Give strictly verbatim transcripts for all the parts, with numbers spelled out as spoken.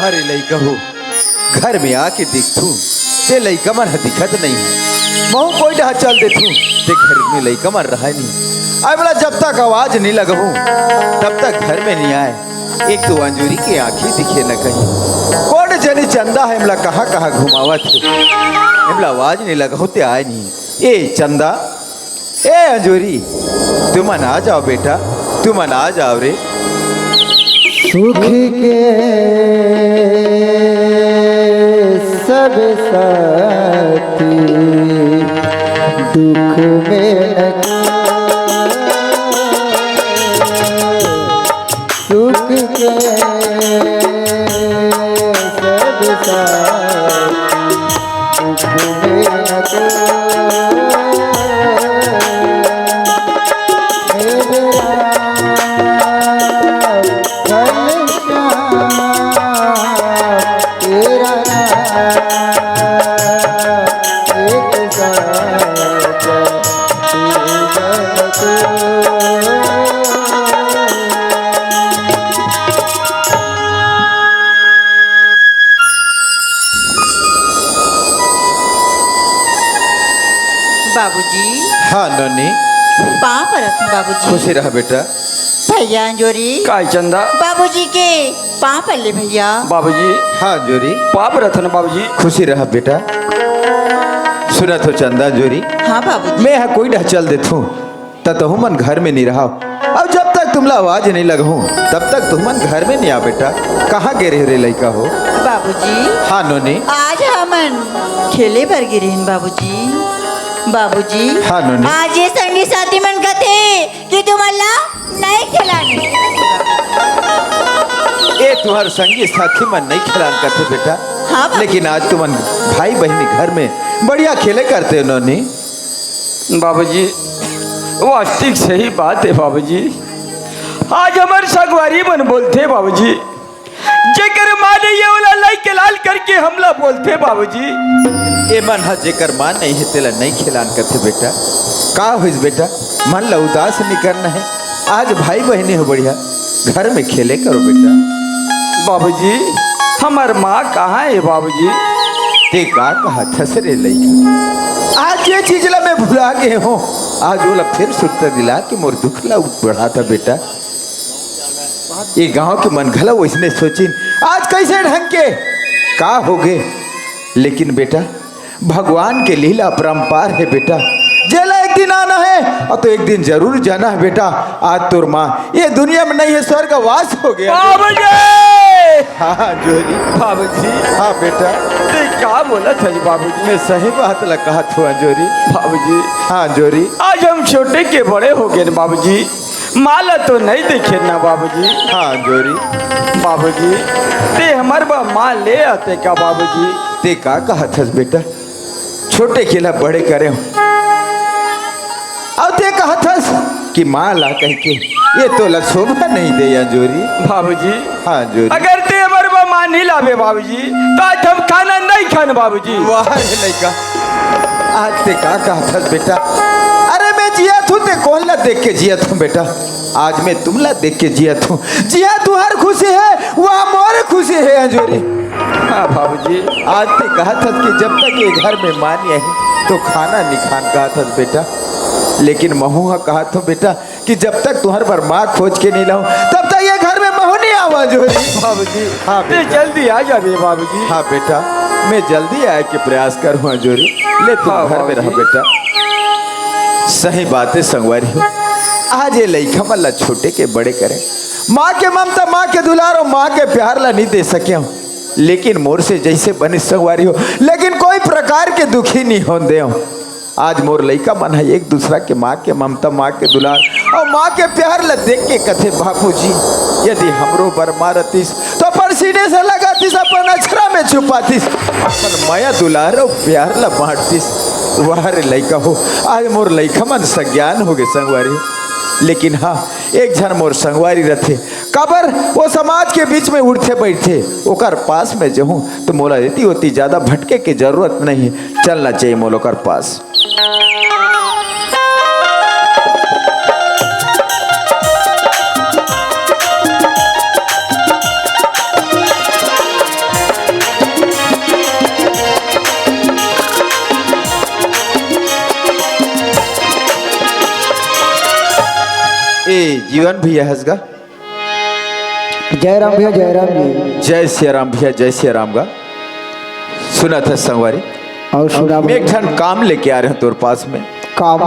अरे लइका हो, घर में आके देखथू, ते लइका मन ह दिखत नहीं हे। महूं कोई डहा चल देथू, ते घर में लइका मन रहय नहीं। अब ला जब तक आवाज नहीं लगहूं, तब तक घर में नहीं आय। एक तो अंजोरी के आंखी दिखे न कहीं। कोन जनी चंदा हे, एमला कहाँ-कहाँ घुमावत हे। एमला आवाज नहीं लगहूं, ते आय नहीं। ए चंदा, ए अंजोरी, तुमन आ जाव बेटा, तुमन आ जाव रे। सुख के सब साथी, दुख में न सुख के सब साथी, दुख में न मेरे राम, घनश्याम, तेरा नाम एक साथ बाबूजी। हाँ नोनी। पाँव परत हूँ बाबूजी। खुशी रह बेटा। भैया अंजोरी। काय चंदा? बाबूजी के पाँव पर ले भैया। बाबूजी। हाँ अंजोरी। पाँव परत हूँ ना बाबूजी। खुशी रह बेटा। सुनत हो चंदा अंजोरी। हाँ बाबूजी। मैं हा कोई डहा चल देथूं, त तहू मन घर में नहीं रहा। अब जब तक तुमला आवाज नहीं लगहूं, तब तक तुमन घर में नहीं आ बेटा। कहाँ गे रहे रे लइका हो? बाबूजी। हाँ नोनी। आज हमन खेले बर गे रहेन बाबूजी। बाबूजी। हाँ नोनी। आज ये संगी साथी मन कथे कि तुमन ला नहीं खिलाने। ए तुहर संगी साथी मन नहीं खिलान कथे बेटा। हाँ बाबूजी। लेकिन आज तुमन भाई बहिनी घर में बढ़िया खेले करते नोनी। बाबूजी, वास्तविक सही बात हे बाबूजी। आज हमर संगवारी मन बोलथे बाबूजी, जेकर माँ नइ हे ओला लइके लान करके हमला बोलथे बाबूजी। ए मन ह जेकर माँ नइ हे तेला नइ खेलान कथे बेटा। का होइस बेटा, मन ला उदास नइ करना हे। आज भाई बहिनी हो बढ़िया, घर में खेले करो बेटा। बाबूजी, हमर माँ कहाँ हे बाबूजी? ते का कहत हस रे लइका? आज जे चीज ला मैं भुला गे हों, आज ओला फिर सुरता दिला के मोर दुख ला बढ़ात हस बेटा। ये गांव के मन घला वइसने सोचिन, आज कइसे ढंग के का होगे? लेकिन बेटा, भगवान के लीला अपरंपार हे बेटा, जेला एक दिन आना हे अउ तो एक दिन जरूर जाना हे बेटा। आज तोर माँ ये दुनिया में नइ हे, स्वर्गवास होगे। बाबूजी! हाँ जोरी। बाबूजी। हाँ बेटा। ते का बोलत हस बाबूजी? मैं सही बात ला कहत हूँ जोरी। बाबूजी। हाँ जोरी। आज हम छोटे के बड़े होगेन बाबूजी। माँ ला तो नइ देखेन ना बाबूजी। हाँ जोरी। बाबूजी, ते हमर बर माँ ले आते का बाबूजी? ते का कहत हस बेटा? छोटे के ला बड़े करे हों। अउ ते कहत हस कि माँ ला कहिके, ये तोला शोभा नइ दे अंजोरी। बाबूजी, हाँ अंजोरी। अगर ते हमर बर माँ नइ लाबे बाबूजी, त आज हम खाना नइ खान बाबूजी। वाह रे लइका, आज ते का कहत हस बेटा? अरे मैं जियत हूँ ते कोन ला देख के जियत हूँ बेटा? आज मैं तुमला देख के जियत हूँ। जिहा तुहर खुशी हे, वहा मोर खुशी हे अंजोरी। हाँ बाबूजी। आज ते कहत हस कि जब तक ये घर में माँ नइ आही तो खाना नइ खान कहत हस बेटा। लेकिन महूँ हा कहत हूँ बेटा कि जब तक तुहर बर माँ खोज के नइ लाऊं तब तक ये घर में महूँ नइ आवां अंजोरी। बाबूजी। हाँ ते बेटा। जल्दी आ जाबे बाबूजी। हाँ बेटा, मैं जल्दी आए के प्रयास करहूँ अंजोरी। ले तुम हाँ, घर में रहो बाबूजी। बेटा। सही बात हे संगवारी हो, आज ये लइका मन ला छोटे के बड़े करे, माँ के ममता, माँ के दुलार अउ माँ के प्यार ला नइ दे सके हों, लेकिन मोर से जइसे बने संगवारी हो, लेकिन कोई प्रकार के दुखी नइ होन देंव। आज मोर लइका मन ह एक दूसरा के माँ के ममता, माँ के दुलार अउ माँ के प्यार ला देख के कथे, बाबूजी, यदि हमरो बर माँ रतिस तो अपन सीने से लगातिस, अपन अछरा में छुपातिस, अपन मया दुलार अउ प्यार ला बांटतिस। वाह रे लइका हो, आज मोर लइका मन सग्यान होगे संगवारी। लेकिन हाँ, एक झन मोर संगवारी रथे, काबर वो समाज के बीच में उठथे बइठथे, ओकर पास में जहूँ तो मोला एती ओती ज्यादा भटके के जरूरत नइ हे, चलना चाहिए मोला ओकर पास। ए जीवन भैया हस गा। जय राम भैया, जय राम जी। जय सिया राम भैया, जय सिया राम गा। सुनत हस संगवारी, अउ सुनाव। मैं एक ठन काम लेके आ रहे हँव तोर पास में। काम?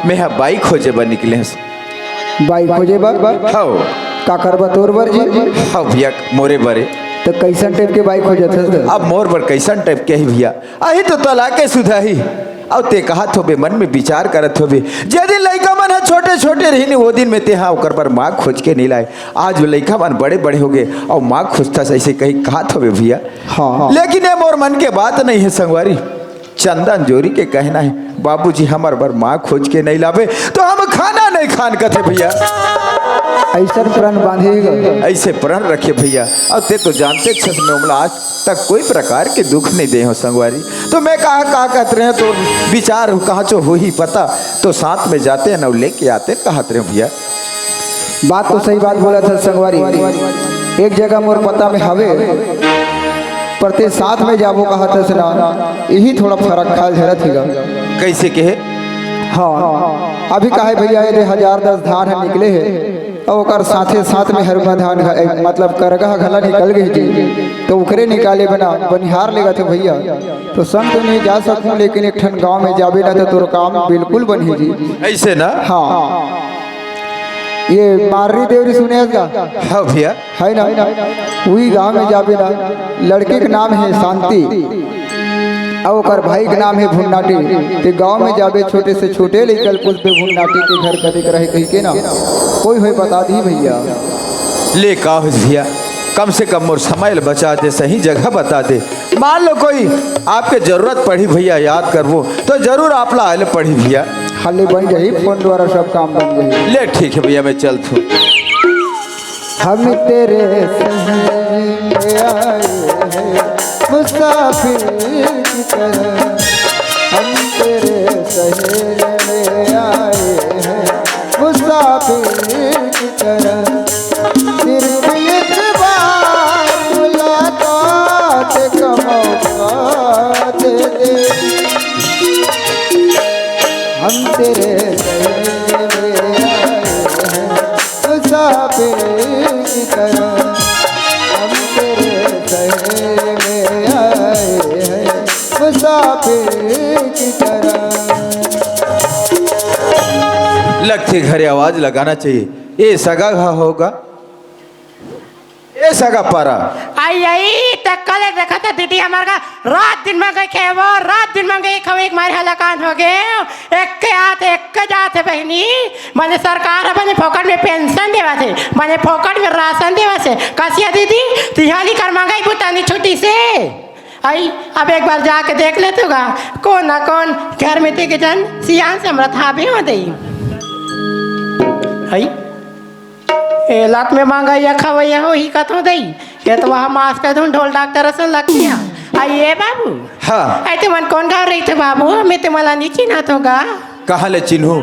मैं ह बाई खोजे बर निकले हँव। बाई खोजे बर? हव। काकर बर, तोर बर जी? हव भैया, मोरे बरे। त कइसन type के बाई खोजत हस? अब मोर बर कइसन type के ही भैया? अही तो तलाके सुधा ही। अउ तें कहत होबे, मन में विचार करत होबे, जे दिन लइका मन ह छोटे-छोटे रहिन, ओ दिन में तेंहा ओकर बर माँ खोज के नइ लाय। आज वो लइका मन बड़े-बड़े होगे अउ माँ खोजथस, अइसे कही कहत होबे भैया। हाँ, हाँ। लेकिन ये मोर मन के बात नइ हे संगवारी। चंदन जोरी के कहना हे, "बाबूजी हमर बर माँ खोज के नइ लाबे, त हम खाना नइ खान," कथे भैया। अइसन प्रण बांधे गा। अइसे प्रण रखे भैया। अउ तें तो जानतेच हस, मैं ओमला आज तक कोई प्रकार के दुख नइ दे हँव संगवारी। त मैं कहाँ, का कहत रहे हँव, तो विचार कहाँ चो होही पता, त साथ में जातेन अउ लेके आतेन कहत रहे हँव भैया। बात तो सही बात बोलत हस संगवारी, एक जगह मोर पता में हवे, पर तें साथ में जाबो कहत हस ना, इही थोड़ा फरक खाल झरत हे गा। कइसे के हे? हाँ, अभी का हे भैया, ये दे हजार दस धान ह निकले हे, अउ ओकर साथे साथ में हरमा धान घ-, ए, मतलब करगा ह घला निकल गई जी, त ओकरे निकाले बना बनिहार लेगत हे भैया। त संग तो नइ जा सकूँ, लेकिन एक ठन गाँव में जाबे ना, त तोर काम बिल्कुल बनही जी। अइसे ना? हाँ। ये मार्री देवरी सुने हस गा? हाँ भैया। हे ना? उही गाँव में जाबे ना, लड़की के नाम हे शांति, अउ ओकर भाई के नाम हे भुन्नाटी। तें गाँव में जाबे, छोटे से छोटे लइका ल पूछबे, भुन्नाटी के घर कतेक रहे कहिके ना, कोई होय बता दिही भैया। ले का होइस भैया, कम से कम मोर समय ल बचा दे, सही जगह बता दे। मान लो कोई आपके जरूरत पड़ही भैया, याद करबो त जरूर आप ला आए ल पड़ही भैया। हाँ ले बन जाही, phone द्वारा सब काम बन जाही। ले ठीक हे भैया, मैं चलत हँव। हम तेरे शहर में आए हैं मुसाफिर की तरह, हम तेरे शहर में आए हैं मुसाफिर की तरह। सिर्फ एक बार मुलाकात का मौका दे दे। हम तेरे शहर में आए हैं मुसाफिर की तरह, हम तेरे शहर में आए हैं मुसाफिर की तरह। लगथे घरे आवाज लगाना चाहिए। ए सगा घा होगा, ए सगा पारा। आई, आई, त कल देखत हे दीदी हमर का रात दिन मंगई खेवो, रात दिन मंगई खेवो, एक मारे हलाकान होगे। एक के आत, एक के जात हे बहिनी। मने सरकार ह मने फोकट में पेंशन देवत हे, मने फोकट में राशन देवत हे। कसिया दीदी, तिहाली कर मंगई बुता नइ छुटिस हे। आई, अब एक बार जाके देख लेतेव गा, कोन ना कोन घर में ते के जन सियान समरथ हाबे हो दई। आई, ए लत में मंगइया खवइया होही कथों दई, ये तो वह मास्टर धुन ढोल डॉक्टर असन लगतिया। आई ए बाबू। हाँ। आई तुमन कोन गाँव रहिथो बाबू? मैं तुमन ला नइ चिन्हत हों गा। कहाँ ले चिन्हूँ?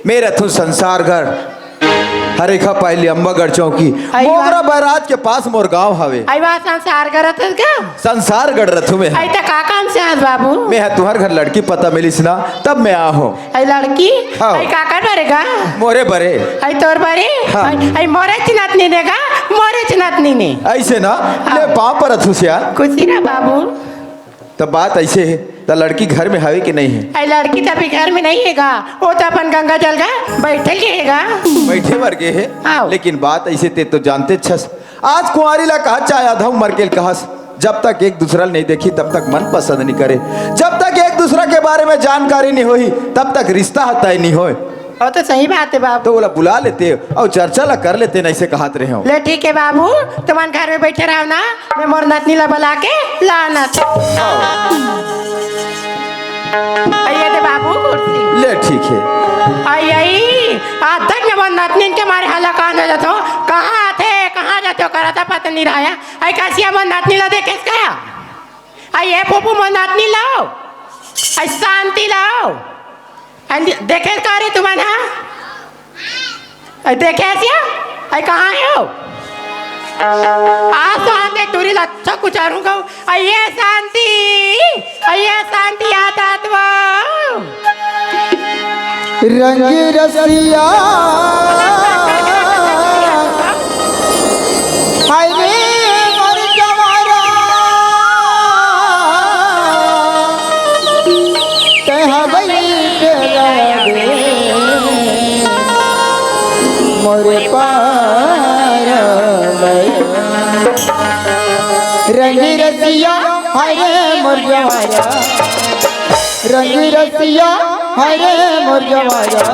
मैं रहिथों संसारगढ़, हरेखा पायली अम्बागढ़ चौकी, आई वाह। मोगरा बैराज के पास मोर गाँव हवे। आई वाह, संसारगढ़ रहिथस गा? संसारगढ़ रहिथों मैं ह। आई त का काम से आस बाबू? मैं ह तुँहर घर लड़की पता मिलिस ना, तब मैं आ हों। आई लड़की? हाँ। आई काकर बरे गा? मोरे बरे। आई तोर बरे? हाँ। आई, आई मोरे चिन्हत नइ ने गा, मोरे चिन्हत नइ ने। अइसे ना? हाँ। ले पाँव परत हँव सियान। खुशी रह बाबू। त बात अइसे हे, त लड़की घर में हवे कि नइ हे? आई लड़की त अभी घर में नइ हे गा, ओ त अपन गंगा जल गा बइठे गे हे गा। बइठे बर गे हे? हाँ। लेकिन बात अइसे, ते तो जानतेच हस, आज कुंवारी ला कहस चाहे अधम मर के कहस, जब तक एक दूसरा ल नइ देखही, तब तक मन पसंद नइ करे। जब तक एक दूसरा के बारे में जानकारी नइ होही, तब तक रिश्ता ह तय नइ होय। ओ तो सही बात हे बाबू। त ओला बुला लेते अउ चर्चा ला कर लेते, नइ से कहत रहे हँव। ले ठीक हे बाबू, तुमन घर में बइठे रहव ना, मैं मोर नतनी ला बुला के लानत। अइया दे बाबू कुर्सी। ले ठीक हे। आई, आई, अतक में मोर नतनीन के मारे हलाकान हो जाथों। कहाँ आथे, कहाँ जाथे, ओकर अता पता नइ रहय। आई कसिया, मोर नतनी ला देखेस का? आई ए फूफू, मोर नतनी ला। आई शांति ला। आई देखेस का रे तुमन हा? आई देखेस या? आई कहाँ हे ओ? आ शांति टूरी ला अच्छा कुचारूँ गा। आई ए शांति, आई ए शांति, याद आत वो। रंग रसिया मोर पारा। रंग रसिया, हाय रे मोर जवारा। रंग रसिया, हाय रे मोर जवारा।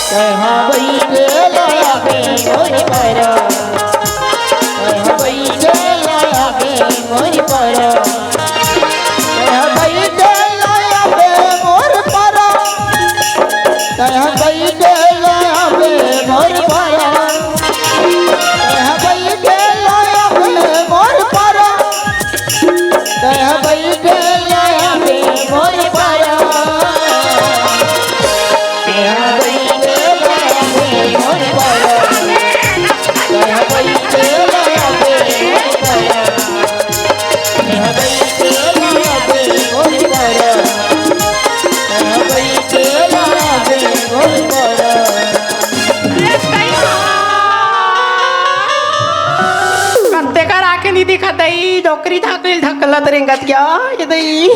कहाँ बैठे लाया बे मोर पारा। कहाँ बैठे लाया बे मोर पारा। कहाँ बैठे लाया बे मोर पारा। कहाँ बैठे लाया बे मोर पारा। कहाँ बैठे लाया बे मोर पारा। कहाँ बैठे लाया बे मोर पारा। कहाँ बैठे लाया बे मोर पारा। कहाँ बैठे लाया बे मोर पारा। कहाँ बैठे लाया बे मोर पारा। कहाँ बैठे लाया बे मोर पारा। कत्ते कर आके नहीं दिखत दई, डोकरी धाकरी ढकलत रेंगत क्या ये दई।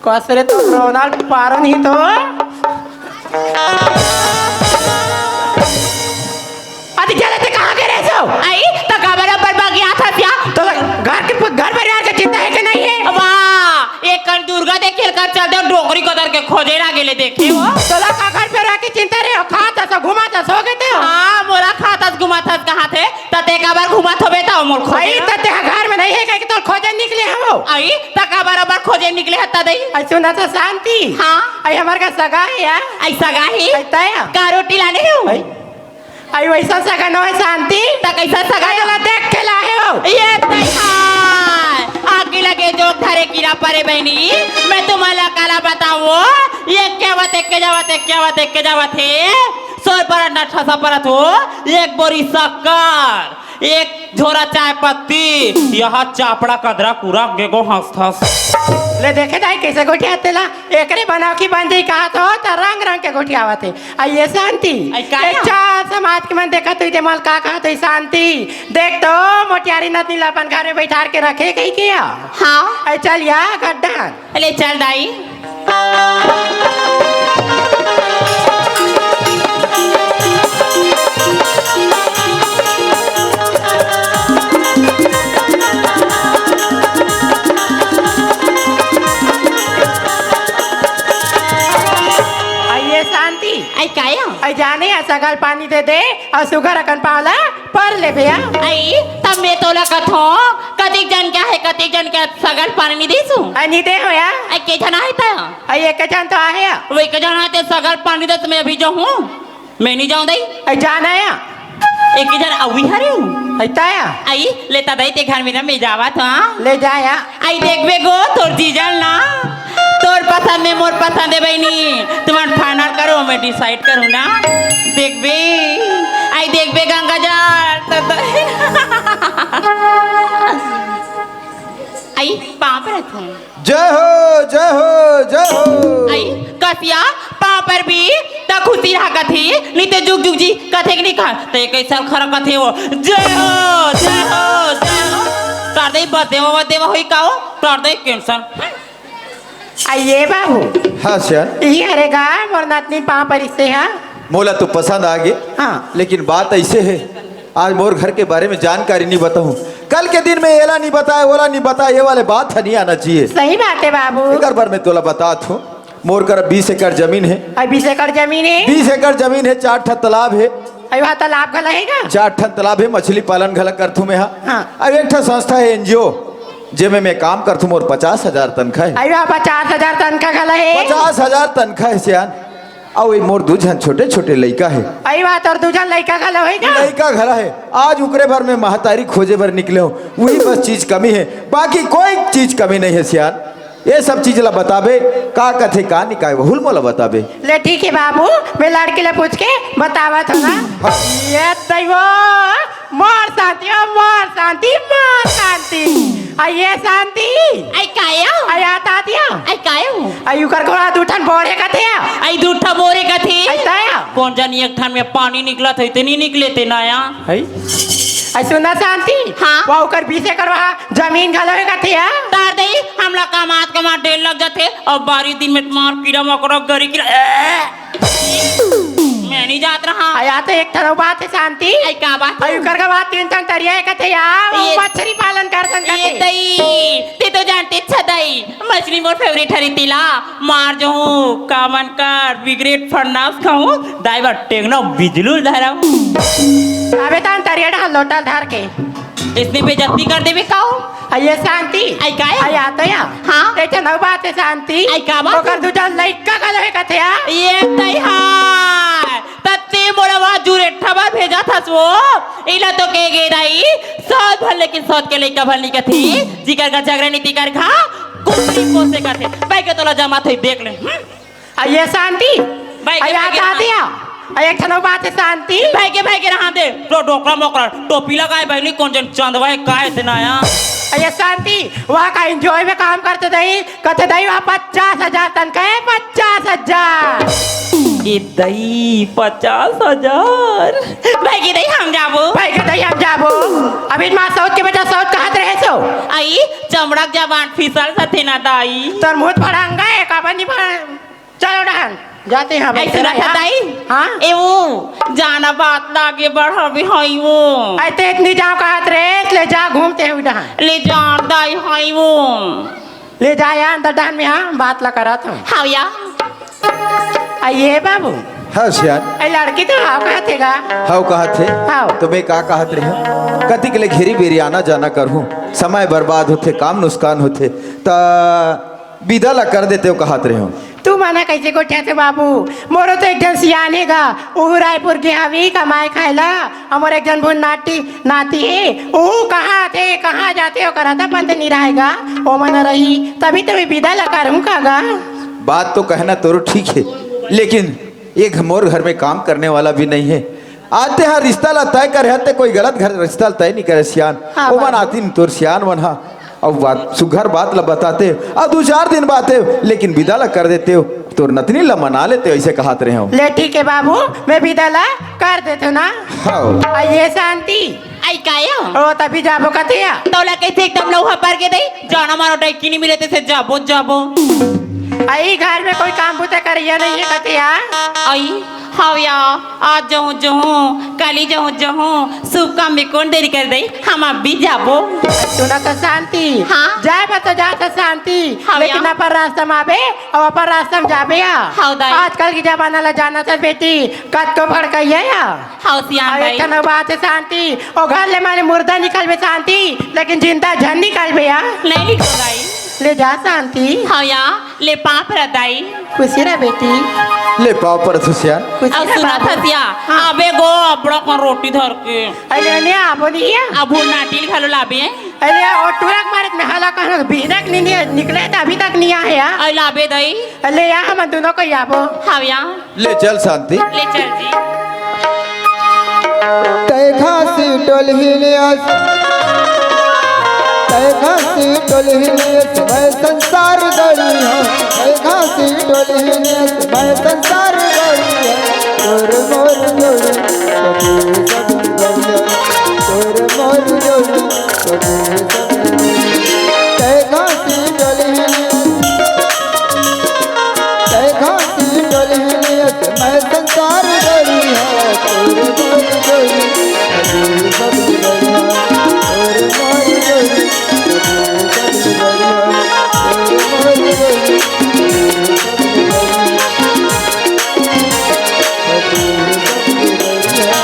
कसरे तो रोनाल्ड पारो नहीं तो। अरे चले ते कहाँ के रहे सो? आई, त काबर अब्बड़ बगियात हस या? तो घर के, घर परिवार के चिंता हे कि नहीं हे? वाह, एक कन दुर्गा देखे कर चल दे, डोकरी कदर के खोजे ना गेले देखे हो। तोला का घर परिवार के चिंता रहे हो? खात हस, घूमत हस, सो गे ते हो। हाँ, मोला खात हस, घूमत हस, कहाँ थे? त ते काबर घूमत होबे त मोर खोजे आई, ना? त ते घर में नहीं हे, कहे कि तोर खोजे निकले हो। आई, त काबर अब्बड़ खोजे निकले हस त दई? आई सुना तो शांति। हाँ। आई हमार का सगा हे यार। आई सगा हे? आई तय? का रोटी लाने हो? आई आई वैसा सगा नोहे शांति। त कैसा सगा हे? चला देख के लाहे हो। ये तैहार आगी लगे जोग धरे कीरा परे बहिनी। मैं तुम्हाला काला बताऊं, ये क्या बात है, क्या बात है, क्या बात है, क्या बात है। सोर पर अंडा ठसा परत हो, एक बोरी शक्कर, एक झोरा चाय पत्ती, यहाँ चापड़ा कदरा कुरा गेगो हंस थस। ले देखे दाई कैसे गोठियाथे ला, एकरे बनाव की बन जाई कहा तो, त रंग रंग के गोठियावत हे। अई ये शांति, अई का ए या? चार समाज के मन देखत होही ते मोला का कहत होही शांति। देख तो मोटियारी नतनी ला अपन घर में बैठार के रखे कही के या। हाँ। अई चल या गड्ढा। ले चल दाई। अई ये शांति। अई का या? अई जाने या सगा ल पानी दे दे अउ सुघर अकन पाँव ला पर ले भैया। अई तब मैं तोला कथों, कतिक जन के हे, कतिक जन के सगा ल पानी नी देसु। अई नी दे हो या। अई के झन आहे त? अई एक झन तो आहे या। वो एक झन आहे ते सगा ल पानी देस, मैं अभी जाहूँ। मैं नी जाहूँ दाई। अई जाना या। एक झन अउही हरे। अई तय या। अई लेता दाई ते घर में ना, मैं जावत हूँ। ले जा या। अई देखबे गो तोर जीजा ल ना, तोर पसंद में मोर पसंद हे बहिनी, तुमन final करो, मैं decide करूँ ना। देखबे, अई देखबे गंगा जल, तब तो अई पाँव परत हूँ। जय हो, जय हो, जय हो। अई कसिया पाँव परबे त खुशी रहा कथे, नी ते जुग जुग जी कथे कि नी कहा, ते कैसन खरा कथे वो, जय हो, जय हो, जय हो। कर दे बस देवा, बस देवा होई का हो, कर दे cancel। अई ये बाबू। हाँ सियान। ई हरे गा मोर नतनी पाँव परिस हे। मोला तो पसंद आ गे। हाँ। लेकिन बात ऐसे हे, आज मोर घर के बारे में जानकारी नी बताहूँ। कल के दिन में एला नी बताए, ओला नी बताए, ये वाले बात ह नी आना चाहिए। सही बात हे बाबू। एकर बर मैं तोला बतात हूँ, मोर करा बीस एकड़ जमीन हे। अई बीस एकड़ जमीन हे? बीस एकड़ जमीन हे, चार ठा तालाब हे। अई वहाँ तालाब घला हे का? चार ठन तालाब हे, मछली पालन घला करथूँ मैं हा। हाँ। अउ एक ठा संस्था हे NGO, जेमे मैं काम करथूँ, मोर पचास हजार तनखा हे। अई वहाँ पचास हजार तनखा घला हे? पचास हजार तनखा हे सियान। अउ ए मोर दू झन छोटे-छोटे लइका हे। अई वाह, तोर दू झन लइका घला हे का? लइका घला हे। आज उकरे बर मैं महतारी खोजे बर निकले हूँ, उही बस चीज कमी हे, बाकी कोई चीज कमी नहीं हे सियान। ये सब चीज ला बताबे, का कथे, का निकाय, वहू ल मोला बताबे। ले ठीक हे बाबू, मैं लड़की ला पूछ के बतावत हूँ ना। हाँ। ये दैवो, मोर शांति, ओ मोर शांति, मोर शांति। अई ये शांति। अई का या? अई आता दिया। अई का या? अई उकर गोड़ा दू ठन बोर हे कथे या। अई दू ठन बोर हे कथे। अई तय या? कोन जानी एक ठन में पानी निकलत हे, ते नी निकले ते ना या। हई? अई सुन ना शांति। हाँ। वहाँ उकर बीस एकड़ वहाँ जमीन घलो हे कथे या। तार दई, हमला कमात कमात ढेर लग जाथे, अउ बारिश दिन में मार कीरा मकोरा गरी कीरा, ए! अया तो एक ठन अउ बात हे शांति। अई का बात हे? अई ओकर का बात तीन ठन तरिया हे कथे या, वो ये मछली पालन करथन ये कथे। दई, ते तो जानते छ दई, मछली मोर favourite हरी तिला, मार जो हूँ, कामन कर, बिगरेट फरनास खाऊं, दाई बर टेंगना बिजलू धरम। अबे तान तरिया डहर लोटा धर के। इसने बेइज्जती कर देबे का हो? अये शांति। अई का हे? अई आता या? हाँ? एक ठन अउ बात हे शांति। अई का बात ओकर हे? दू झन लइका घलो हे कथे या? ये तई हा। तत्ते मोला वहाँ जुरेठा बर भेजत हस वो। इला तो के गे दाई, सौत भर लेकिन सौत के लइका भर नी कथे। जिकर का झगड़ा नी तिकर घा, कुकरी पोसे कथे। बैके तोला जमा थई देख ले। हम्म? अये शांति। बैके, अये बैके आता रहा। दिया। अये एक ठन अउ बात हे शांति। बैके, बैके रहा दे। तो डोकरा मोकरा, टोपी लगाए बहिनी, कोन जन चंदवा हे, का हे तेना या? अये शांति, वहाँ का enjoy में काम करथे दई, कथे दई वहाँ पचास हजार तनखा हे, पचास हजार। ए दई, पचास हजार। भाई के दई हम जाबो। भाई के दई हम जाबो। अभी माँ सौत के बेटा सौत कहत रहे सो। अई, चमड़क जबान फिसल सथे ना दाई। तोर मुंह फड़ांगा, एक अपन नहीं फड़ांगा। चलो डहन, जाते हैं हम। ऐसे रखा दाई? हाँ? ए वो, जाना बात लागे बढ़ावे हई वो। अई ते इतनी जाओ कहत रहे, ले जा घूमते हुए डहन। ले जा दाई हई वो। ले जा यार अंदर डहन में, हाँ, बात ला करत हूँ। हाँ या। अये बाबू। हाँ सियान। अई लड़की तो हाव कहत हे गा। हाव कहत हे? हाव। तो मैं का कहत रहे हूँ? कतिक ले घेरी बेरी आना जाना करहूँ, समय बर्बाद होथे, काम नुकसान होथे, त बिदा ला कर देते हो कहत रहे हूँ। तू मना कैसे गोठियाथे बाबू? मोरो तो एक झन सियान हे गा, उहू रायपुर गे हवे कमाए खाए ला। हमर एक झन भुन नाटी, नाती हे, उहू कहाँ थे, कहाँ जाथे, ओकर अता पता नहीं रहेगा। ओ मन रही, तभी तो मैं बिदा ला करहूँ का गा। बात तो कहना तोरो ठीक हे, लेकिन एक मोर घर में काम करने वाला भी नहीं हे। आज ते हा रिश्ता ला तय करे हस, ते कोई गलत घर रिश्ता ला तय नहीं करे सियान। हाँ, ओमन बाबू। आतिन तोर सियान मन हा, अउ बात, सुघर बात ला बताते, अउ दू चार दिन बाते, लेकिन बिदा ला कर देते हो, तोर नतनी ला मना लेते हो, ऐसे कहत रहे हो। ले ठीक है बाबू, मैं बिदा ला कर देते हो ना। हाँ। अये शांति। अई का या? ओ, तभी जाबो कथे या। तोला कैसे एकदम लौहा पर के दई? जाना मानो डैकी नहीं मिले तेसे जाबो, जाबो। अई घर में कोई काम बूता करिया नहीं है कथे या। अई, हाव या, आज जहूँ, जहूँ, काली जहूँ, जहूँ, शुभ काम में कौन देरी कर दई? हम अब भी जाबो। सुना तो शांति। हाँ? जाए बा तो जा तो शांति। हाव या। लेकिन अपन रास्ता में आबे, अउ अपन रास्ता में जाबे या। हाव दाई। आजकल के जमाना ला जाना था बेटी, कतको भड़कइया या। हाव सियान अरे दाई। एक ठन बात हे शांति, ओ घर ले माने मुर्दा निकलबे शांति, लेकिन जिंदा झन निकलबे या। नहीं निकल दाई। ले जा शांति। हाँ या, ले पाँव परत दाई। खुशी रह बेटी। ले पाँव परत हँव सियान। खुशी अउ रह सुना बाबू। था सिया, हाँ। आबे गो अबड़ा कन रोटी धर के। अरे ले आबो नहीं या। अब वो नाटिल घलो लाबे। अरे ओ टुरक मारत में हाला कहना बिहनक नहीं, नहीं निकले त अभी तक नहीं आया। अउ लाबे दाई। अरे या हम दोनों को आबो। हाँ या। ले चल शांति। ले चल जी। तै घासी डोलही ले अस, तै घासी डोलही ले अस, मैं संसार गड़ी हूँ। तै घासी डोलही ले अस, मैं संसार गड़ी हूँ। तोर मोर जोड़ी, कभी सब गड़ी हूँ। तोर मोर जोड़ी, कभी सब गड़ी हूँ। तै घासी डोलही ले अस, तै घासी डोलही ले अस, मैं संसार गड़ी हूँ। तोर मोर जोड़ी, अभी सब बढ़िया। तोर मोर जोड़ी, अभी सब बढ़िया। तोर मोर जोड़ी, अभी सब बढ़िया। अभी सब बढ़िया।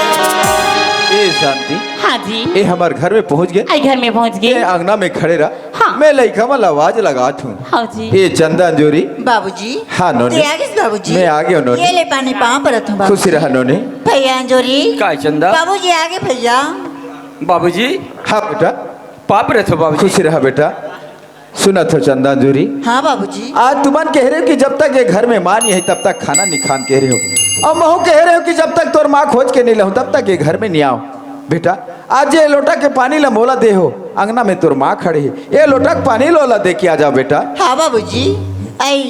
ए शांति। हाँ जी। ए हमर घर में पहुँच गे। आई घर में पहुँच गे। ए अंगना में खड़े रह। हाँ। मैं लइका मन ला आवाज लगात हूँ। हाँ जी। ए चंदा अंजोरी। बाबूजी। हाँ, नोनी। ते आ गिस बाबूजी? मैं आ गयो, नोनी। ये ले पानी पाँव परत हूँ, बाबूजी। खुशी रह, नोनी। भैया अंजोरी। काय चंदा? बाबूजी आ गे, भैया। बाबूजी। हाँ, बेटा। पाँव परत हूँ, बाबूजी। खुशी रह, बेटा। सुनत हो, चंदा अंजोरी। हाँ, बाबूजी। आज तुमन कह रहे हो कि जब तक ये घर में माँ नहीं है, तब तक खाना नहीं खान कह रहे हो। अउ महूँ कह रहे हो कि जब तक तोर माँ खोज के नहीं लाऊँ, तब तक ये घर में नहीं आऊँ। बेटा, आज ये लोटा के पानी ला मोला दे हो, अंगना में तोर माँ खड़े हे, ये लोटा के पानी ला ओला दे के आ जाओ बेटा। हाँ बाबूजी, आई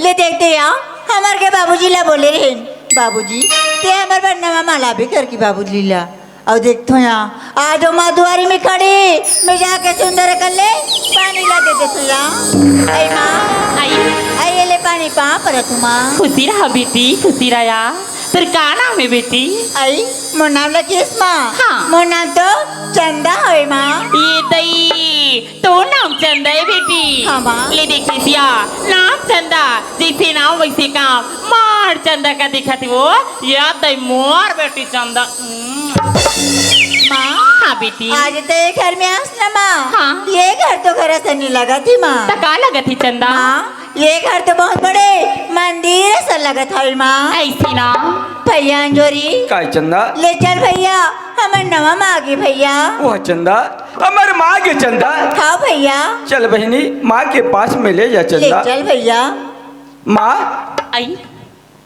ले देखते या, हमर के बाबूजी ला बोले रहेन, बाबूजी, ते हमर बर नवा माला भी करके बाबूजी ला। अउ देखथो या, आज ओ माँ दुआरी में खड़ी, मैं जाके सुंदर कर ले, पानी ला दे देथो या। आई माँ, आई। आई ये ले पानी पाँव परत हूँ माँ। खुशी रहा बेटी, खुशी रहा। तोर का नाम हे बेटी? अई, मोर नाम लकीस माँ। हाँ। मोर नाम तो चंदा होय माँ। ये दई, तोर नाम चंदा हे बेटी? हाँ माँ। ले देखिस या, नाम चंदा, जैसे नाम वैसे काम। मार चंदा का दिखत हे वो, या दई मोर बेटी चंदा। हम्म। माँ। हाँ बेटी। आज तो ये घर में आस ना माँ। हाँ। ये घर तो घर असन नइ लगत हे माँ। त का लगत हे चंदा? माँ, ये घर तो बहुत बड़े मंदिर असन लगत हवे माँ। ऐसे ना। भैया अंजोरी। काय चंदा? ले चल भैया, हमर नवा माँ आगे भैया। वो चंदा, हमर माँ आगे चंदा। हाँ भैया। चल बहिनी, माँ के पास में ले जा ले चंदा। चल भैया। माँ। आई।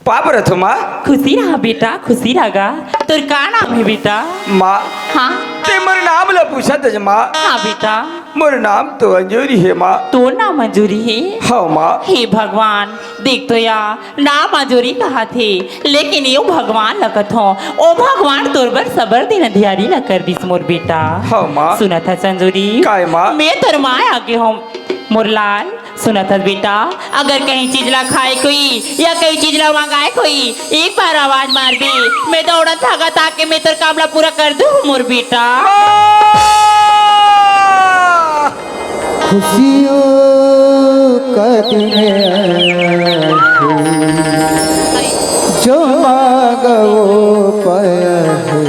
पाँव परत हों माँ। खुशी रहा बेटा, खुशी रहा गा। तोर का नाम हे बेटा? माँ। हाँ। ते मोर नाम ला पूछत हस माँ। हाँ बेटा। मोर नाम तो अंजोरी हे माँ। तोर नाम अंजोरी हे? हाँ माँ। हे भगवान, देख तो या, नाम अंजोरी कहाथे, लेकिन यो भगवान लगत हों। ओ भगवान तोर बर सबर दिन अंधियारी ला कर दिस मोर बेटा। हाँ माँ। सुनत हस अंजोरी? काय माँ? मैं तोर माँ आगे हों मोर लाल। सुनत हस बेटा, अगर कहीं चीज ला खाए कोई या कहीं चीज ला मंगाए कोई, एक बार आवाज मार दे, मैं दौड़त भागत आके मैं तोर काम ला पूरा कर दूँ मोर बेटा। खुशियों का दिन है, जो मांगा वो पाया है।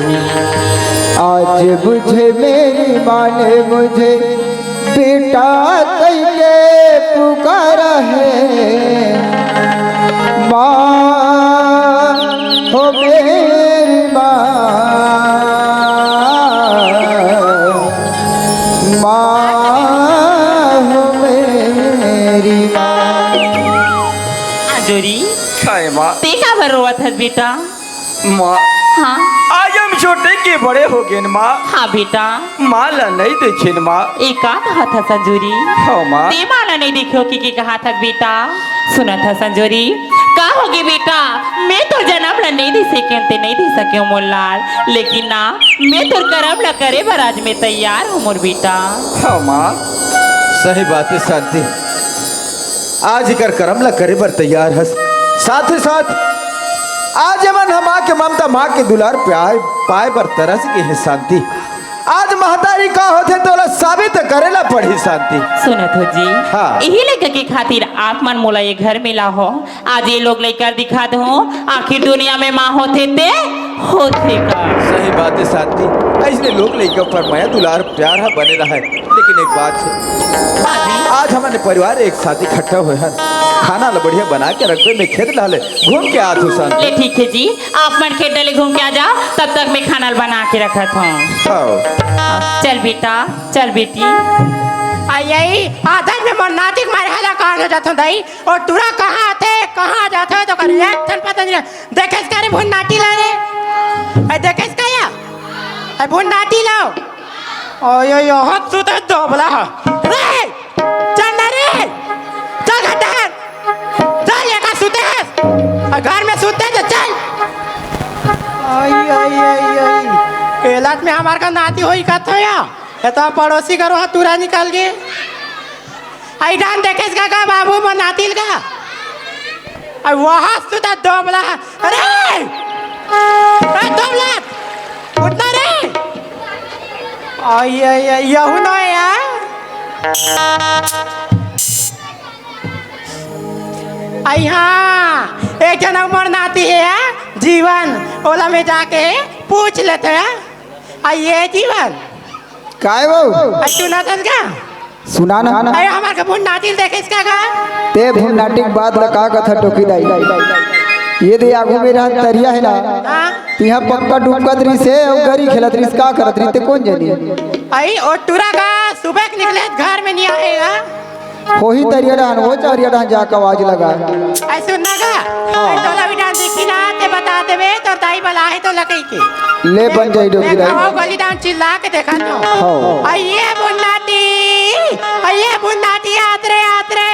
आज मुझे मेरी माँ ने मुझे बेटा कहिके पुकारा है, माँ हो मेरी माँ, माँ हो मेरी माँ। अंजोरी, काय माँ? ते काबर रोवत हस बेटा? माँ, हाँ। आज हम छोटे के बड़े हो गेन माँ। हाँ बेटा। माँ ला नइ देखेन माँ। ए का कहत हस अंजोरी? हाँ माँ। ते माँ ला नइ देखे हों कहिके कहत हस बेटा? सुनत हस अंजोरी, का होगे बेटा? मैं तोर जनम ला नइ देख सकेंव, ते नइ देख सकेंव मोर लाल, लेकिन ना, मैं तोर करम ला करे बर आज मैं तैयार हों मोर बेटा। हाँ माँ। सही बात हे शांति, आज एकर करम ला करे बर तैयार हस। साथ ही साथ आज एमन ह माँ के ममता, माँ के दुलार प्यार पाए बर तरस गे हे शांति। आज महतारी का होथे तोला साबित करे ला पड़ही शांति। सुनत हो जी, हाँ। इही लइका के खातिर आप मन मोला ये घर में लाहो। आज ये लोग लइका दिखा दो, आखिर दुनिया में माँ होथे ते होथे का। सही बात हे शांति, अइसने लोग लइका पर मया दुलार प्यार ह बने रहय। लेकिन एक बात हे, हाँ जी। आज हमन परिवार एक साथ इकट्ठा होए हन, खाना ल बढ़िया बना के रखबे, मैं खेत डहर ले घूम के आत हों शांति। ले ठीक हे जी, आप मन खेत डहर ले घूम के आ जाओ, तब तक मैं खाना ल बना के रखत हों। हाँ। चल बेटा, चल बेटी। अई, अई, आदत में मोर नाती के मारे हला कांड हो जात हों दाई। ओ टूरा कहाँ आथे, कहाँ जाथे, तो कर एक ठन पता नइ। देखेस का रे भुन नाटी ला रे? अई देखेस का या? अई भुन नाटी ला। ओय, ओय, ओय, हाथ सुते दोबला ह। रे! चल ना रे! चल घर डहर! चल, एका सुते हे। अई घर में सुते हे तो चल। अई, अई, अई, अई। एलात में हमार का नाती होही कथों या? ये तो पड़ोसी घरो ह टूरा निकल गे। अई डाहन देखेस का, का बाबू मोर नाती ल का? अई वहाँ सुता दोबला। अरे! ए दोबला! उठ ना रे! अई, अई, अई, यहू नोहे यार। अई हाँ, एक झन अउ मोर नाती हे, जीवन, ओला मैं जाके पूछ लेथों। अई ए जीवन, काय वो? अई सुनत हस का? सुना ना। अई हमर के भुन नाती ल देखेस का गा? ते भुन नाटी के बात ला का कथा टोकी दाई? ये दे आगू में रहत तरिया हे ना? हाँ। तिहा पक्का डुबकत रहिस हे अउ गरी खेलत रहिस, का करत रहिस ते कोन जनी? अई ओ टूरा का सुबह के निकले घर में नइ आए गा। होही तरिया डहन, ओ चौरिया डहन जाके आवाज लगा। अई सुन ना गा, हाँ। अई तोला भी डाहन दिखही ना, ते बता देबे, तोर दाई बलाहे तोला कहिके। ले बन जाही डोकरी दाई। देखा हो, गली डाहन चिल्ला के देखा तो। हाँ। अई ए भुन नाटी, अई ए भुन नाटी, आत रे, आत रे।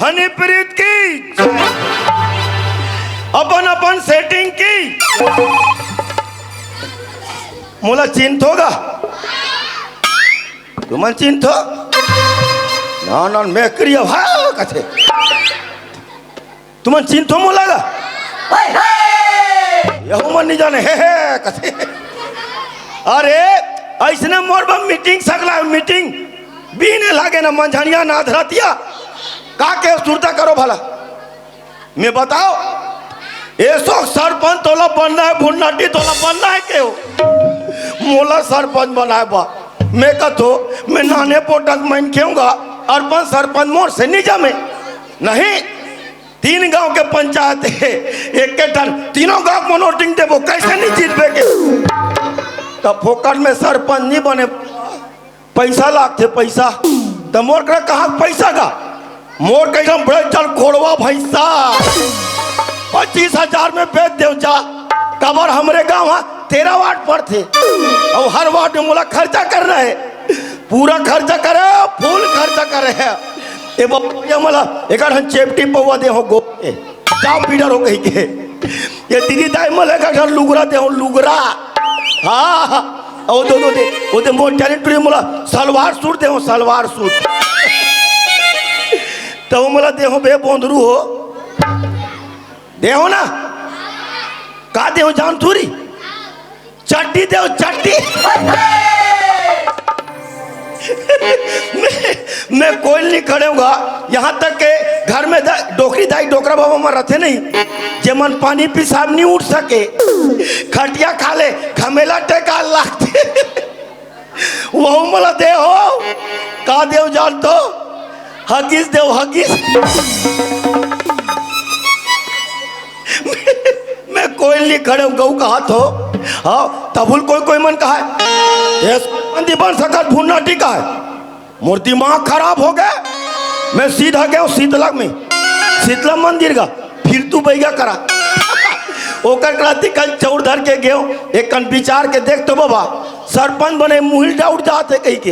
हनी प्रीत की, अपन अपन सेटिंग की। मोला चिंत होगा, तुमन चिंत हो ना, ना, मैं करिया भाव कथे। तुमन चिंत हो मोला गा? यहू मन नहीं जाने, हे, हे, कथे। अरे, ऐसने मोर बा मीटिंग, सगला मीटिंग, बीने लागे ना मंझनिया ना अधरतिया। का के सुरता करो भला? मैं बताओ, एसो सरपंच तोला बनना है, भुन्नाटी तोला बनना है के हो? मोला सरपंच बनाए बा। मैं कथो, मैं नाने पोटक मन खेऊंगा, अरपन सरपंच मोर से नहीं जमे। नहीं, तीन गांव के पंचायत है, एक के ठन, तीनों गांव को नोटिंग देबो, कैसे नहीं जीतबे के? तब फोकट में सरपंच नहीं बने, पैसा लागथे, पैसा। त मोर करा कहाँ पैसा गा? मोर कइसा बड़े चल खोड़वा भैंसा, पच्चीस हजार में बेच देव जा। काबर हमरे गांव हा तेरह वार्ड पड़थे, अउ हर वार्ड में मोला खर्चा करना है। पूरा खर्चा करे, फुल खर्चा करे है। ए बबुआ मोला एक ठन चेपटी पौवा दे हो गो के, जाओ पीडर हो कही के। ये दीदी दाई मोला एक ठन लुगरा दे हो, लुगरा। हाँ, हाँ। ओ दो, दो दे, ओ दे मोर टैलेंट टूरी मोला सलवार सूट दे हो, सलवार सूट। तो मोला दे हो बे बोंदरू हो, दे हो ना? का दे हो जान थूरी? चड्डी दे हो, चड्डी। मैं, मैं कोई नहीं खड़े होगा। यहाँ तक के घर में दा-, डोकरी दाई, डोकरा बाबा मन रथे नहीं, जे मन पानी पिसाब नहीं उठ सके, खटिया खा ले, घमेला टेका लागथे। वहू मोला दे हो, का देव जान तो? हगीज देव, हगीज। मैं कोई नहीं खड़े हो, गऊ कहा थो। हाँ, तबुल कोई, कोई मन कहा है, "ये मंदिर बन सकत भुन्ना टीका है।" मोर दिमाग खराब हो गया। मैं सीधा गया शीतला में, शीतला मंदिर का, फिर तू बैगा करा। ओकर करा तिकन चौर धर के गयो, एक कन विचार के देख तो बाबा, सरपंच बने मुहिल डाउट जाते कही के।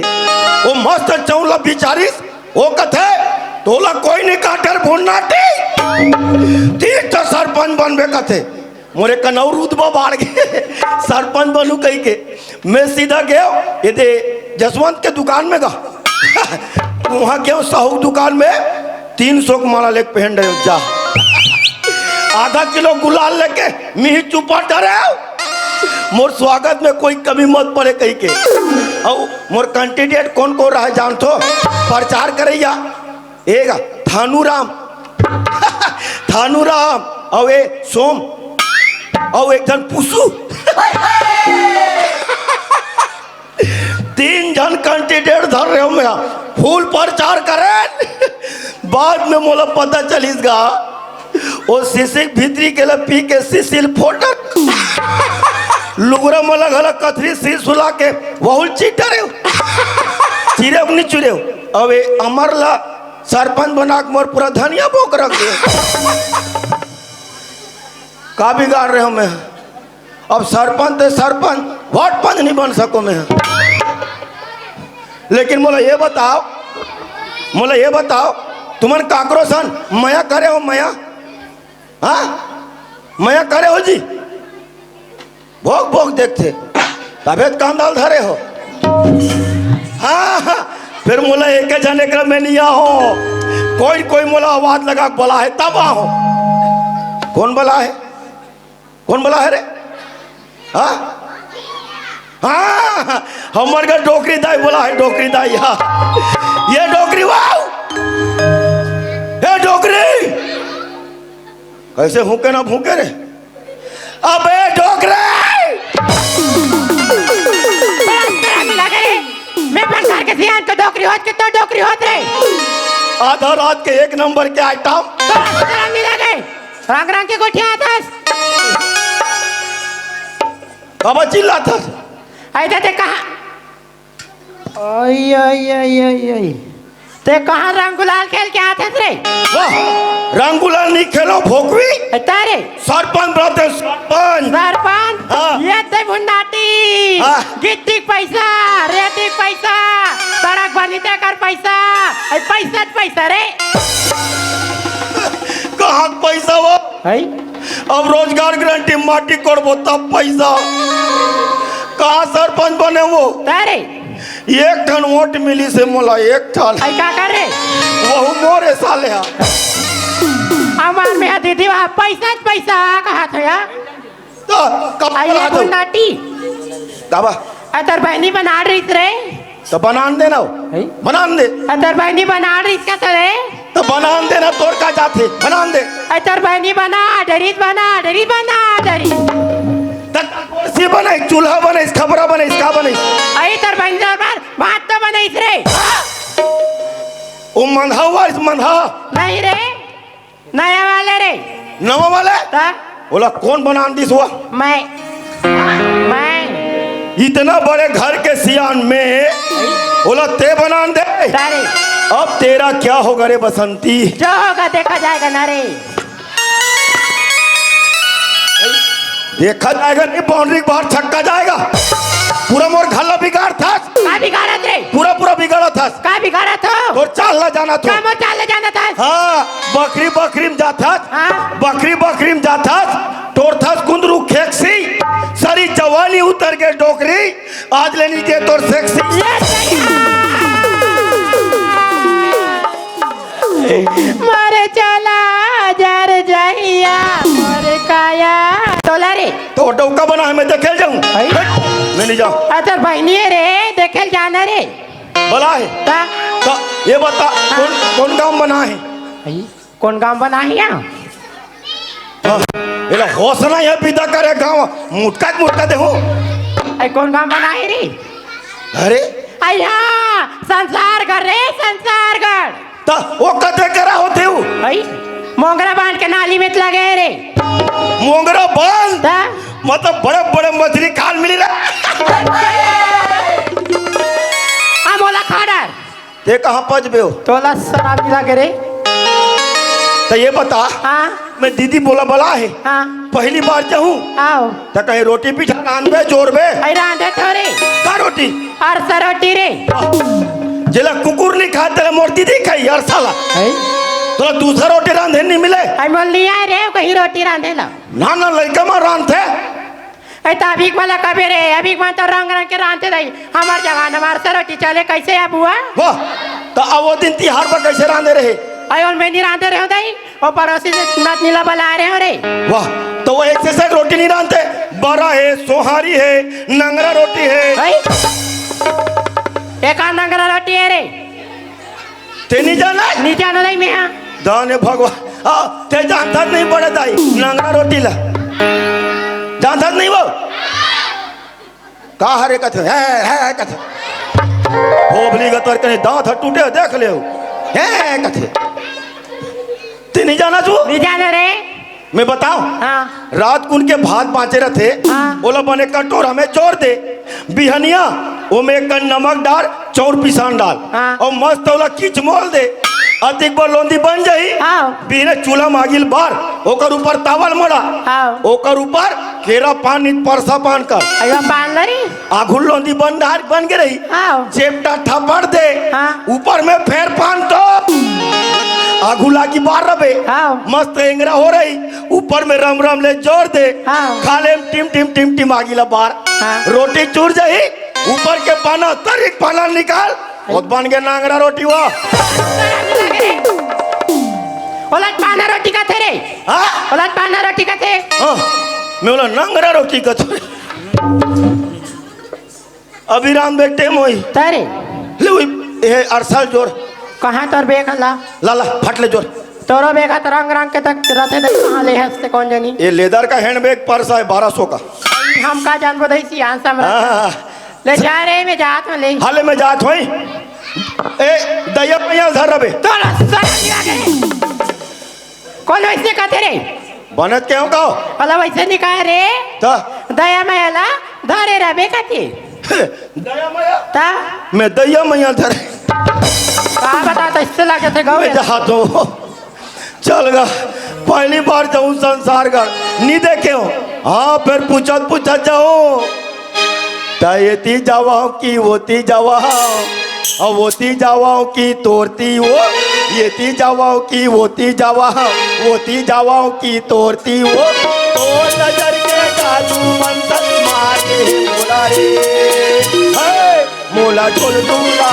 वो मस्त चौला विचारिस, वो कथे, "तोला कोई नहीं काटर भुन्नाटी, तीर तो सरपंच बनबे," कथे। मोरे कनऊ रुतबा बाढ़ गे, सरपंच बनू कही के। मैं सीधा गयो, ये दे जसवंत के दुकान में गा। वहाँ गयो साहू दुकान में, तीन सौ के माला लेके पहन रहे हो, जा। आधा किलो गुलाल लेके मिही चुपा डरे हो। मोर स्वागत में कोई कमी मत पड़े कही के। और मोर कैंडिडेट कौन कौन रहा जान थो? प्रचार करैया, एक थानू राम, थानू राम, अउ ए सोम, अउ एक झन पुसू। तीन झन कैंडिडेट धर रहे हो मैं, फुल प्रचार करें। बाद में मोला पता चलिस गा, वो सिसिक भीतरी के ला पी के सिसिल फोटक। लुगरा मोला घला कथरी सिर सुला के वहुल चीटा रे। चिरे नहीं चुरे। अब ए अमर ला सरपंच बना के मोर पूरा धनिया बोक रख दे। का बिगाड़ रहे हो मैं? अब सरपंच ते सरपंच, वार्ड पंच नहीं बन सको मैं। लेकिन मोला ये बताओ, मोला ये बताओ, तुमन काकरो सन मया करे हो, मया? हाँ, मया करे हो जी? भोग भोग देखते, तबे तो कांदा ल धरे हो। हाँ, हाँ, फिर मोला एक जने का मैं नहीं आहो, कोई कोई मोला आवाज लगा के बोला है तब आहो। कौन बोला है? कौन बोला है रे? हाँ, हाँ, हमर घर डोकरी दाई बोला है, डोकरी दाई। हाँ, ये डोकरी वाओ, ये डोकरी। कैसे हुके ना भूके रे? अबे डोकरे! बड़ा शर्म लगे रे। मैं प्रचार के सियान तो डोकरी होत के तो डोकरी होत रे। आधा रात के एक नंबर के आइटम। बड़ा शर्म नहीं लगे। रंग रंग के गोठिया आथस। बाबा चिल्लाथस। ऐसे ते कहा ओई, ओई, ओई, ओई, ओई। ते कहाँ रंग गुलाल खेल के आथस रे? वाह, रंग गुलाल नहीं खेलो, भोकवी। ए, तारे। सरपंच रहते, सरपंच। सरपंच? हाँ। ये ते भुन्नाटी। हाँ। गिट्टी के पैसा, रेती के पैसा, सड़क बनी ते कर पैसा, ए, पैसा त पैसा रे। कहाँ के पैसा वो? है? अब रोजगार गारंटी माटी कोड़बो तब पैसा। कहाँ सरपंच बने वो? तारे। एक ठन वोट मिली से मोला, एक ठन। आई का करे? वहू मोरे साले हा। हमार में दीदी वहाँ पैसा च पैसा कहा था यार। तो कब आई बोला ये तू? गुन्नाटी। दाबा। अतर बहनी बना रही रे। तो बनान दे ना। हैं? बनान दे। अतर बहनी बना रही इसका तो रे। तो बनान दे ना, तोर का जाथे, बनान दे। अतर बहनी बना, डरीत बना, डरीत बना, डरीत। तक कुर्सी बने, चूल्हा बने, खपरा बने, इसका बने। आई तर बहनी दरबार, भात तो बने इस रे। ओ मंधा हुआ, इस मंधा। नहीं रे। नया वाले रे। नवा वाले? ता? ओला कोन बनान दिस हुआ? मैं। मैं। इतना बड़े घर के सियान में ओला ते बनान दे। तारे। अब तेरा क्या होगा रे बसंती? जो होगा देखा जाएगा ना रे। देखा जाएगा नहीं, बाउंड्री के बाहर छक्का जाएगा। पूरा मोर घर ला बिगाड़ था। का बिगाड़त रे? पूरा, पूरा बिगाड़त हस। का बिगाड़त हो? तोर चाल ला जानत हो। का मोर चाल ला जानत हस? हाँ, बखरी बखरी में जात हस। हाँ। बखरी बखरी में जात हस। टोरथस कुंदरू खेकसी, सरी जवानी उतर के डोकरी, आज ले नी दे तोर सेक्सी। ये सही। मारे चला जर जहिया, मारे काया। तोला रे। तो डौका बना है, मैं देखे जाऊं। भाई। हट, मैं नहीं जाऊं। अतर बहनी है रे, देखे जाना रे। भला है। ता? तो ये बता, कौन, कौन गांव बना है? भाई, कौन गांव बना है यहाँ? हाँ, एला होश ना है, विदा करे गांव, मुटका के मुटका दे हो। आई कौन गांव बना है रे? अरे? आई हाँ, संसारगढ़ रे, संसारगढ़। त ओ कते करा होथे उ? हई? मोंगरा बांध के नाली में लगे रे। मोंगरा बांध? त? मतलब बड़े बड़े मछली खाल मिली रे। आ मोला खा डर। ते कहाँ पजबे हो? तोला शराब मिला के रे। त ये बता, हाँ। मैं दीदी बोला बला है। हाँ। पहली बार जाऊँ। आओ। त कहीं रोटी पीठा रांधबे, जोरबे? आई रांधे थोड़ी। का रोटी? अरसा रोटी रे। जेला कुकुर नहीं खाए, तेला मोर दीदी खाई, अरसा ला। है? तोला दूसरा रोटी रांधे नहीं मिले? आई मोल नहीं आए रे, कहीं रोटी रांधे ला। ना, ना, लइका मा रांधे। ए, त अभी वाला कबे रे, अभी मन तो रंग रंग के रांधे रही। हमार जमाना मा अरसा रोटी चले, कैसे अब हुआ? वाह, त अब वो दिन तिहार पर कैसे रांधे रहे? आई और मैं नहीं रांधे रहे हो दाई। ओ पड़ोसी से नतनीला बला रहे हो रे। वाह, तो वो एक से एक रोटी नहीं रांधते, बरा है, सोहारी है, नंगरा रोटी है। भाई, एक आध नंगरा रोटी है रे। ते नहीं जाना? नहीं जानो नहीं मैं, हाँ। दाने भगवान, आ, ते जानता नहीं बड़े दाई, नंगरा रोटी ला। जानता नहीं वो? का हरे कथे? है, है, है कथे। भोभली गतर कने दांत ह टूटे, देख ले। है, है कथे। ते नहीं जाना तू? नहीं जाना रे। मैं बताऊं? हाँ। रात कुन के भात बांचे रथे, हाँ। ओला बने कटोरा में जोर दे। बिहनिया, ओमे एक कन नमक डाल, चाउर पिसान डाल। हाँ। और मस्त ओला किचमोल दे। अतिक बार लोंदी बन जाही। हाँ। बिहने चूल्हा मागिल बार, ओकर ऊपर तावल मड़ा। हाँ। ओकर ऊपर केरा पान नित परसा पान कर। अयो पान लरी। आघू लोंदी बन डार बन के रही। हाँ। चेपटा ठपड़ दे। हाँ। ऊपर में फेर पान तो आघू लागी बार रबे। हाँ। मस्त एंगरा हो रही। ऊपर में रम रम ले जोर दे। हाँ। खा ले टिम टिम टिम टिम आगी ला बार। हाँ। रोटी चूर जाही। ऊपर के पाना तरिक पाना निकाल। बहुत बन के नांगरा रोटी वो। ओला पाना रोटी कथे रे। हाँ? ओला पाना रोटी कथे। हाँ, मैं बोला नांगरा रोटी कथे। अभी राम बेटे मोई। तारे। ले वही, ये अरसल जोर। कहाँ तोर बेग हला? लाला, फट ले जोर। तोरो बेग हाथ रंग रंग के तक रथे दे, कहाँ ले हंसते कौन जनी? ये लेदर का हैंडबैग पर्स है, बारह सौ का। हम का जानबो दई सियान समरा। हाँ, हाँ, हाँ। ले जा रे, मैं जात हूँ ले। हाले में जात होई। ए, दया मैया धर रबे। तोला सर लगे। कौन वैसे कहते रे? बनत के हो का? अला वैसे नहीं कहा रे। त? दया मैया ला धरे रबे कहते। दया मैया? त? मैं दया मैया धरे। का बता, तो इससे लगे थे गौ मैं रे। जहाँ तो चल गा, पहली बार जाऊं संसारगढ़, नहीं देखे हो। हाँ, फिर पूछत पूछत जाऊं, त एती जावा कि ओती जावा। अब ओती जावंव कि तोरती वो, एती जावंव कि ओती जावंव, ओती जावंव कि तोरती वो। तोर नजर के जादू मंतर मार दे मोला रे, हे, मोला झोल दूला।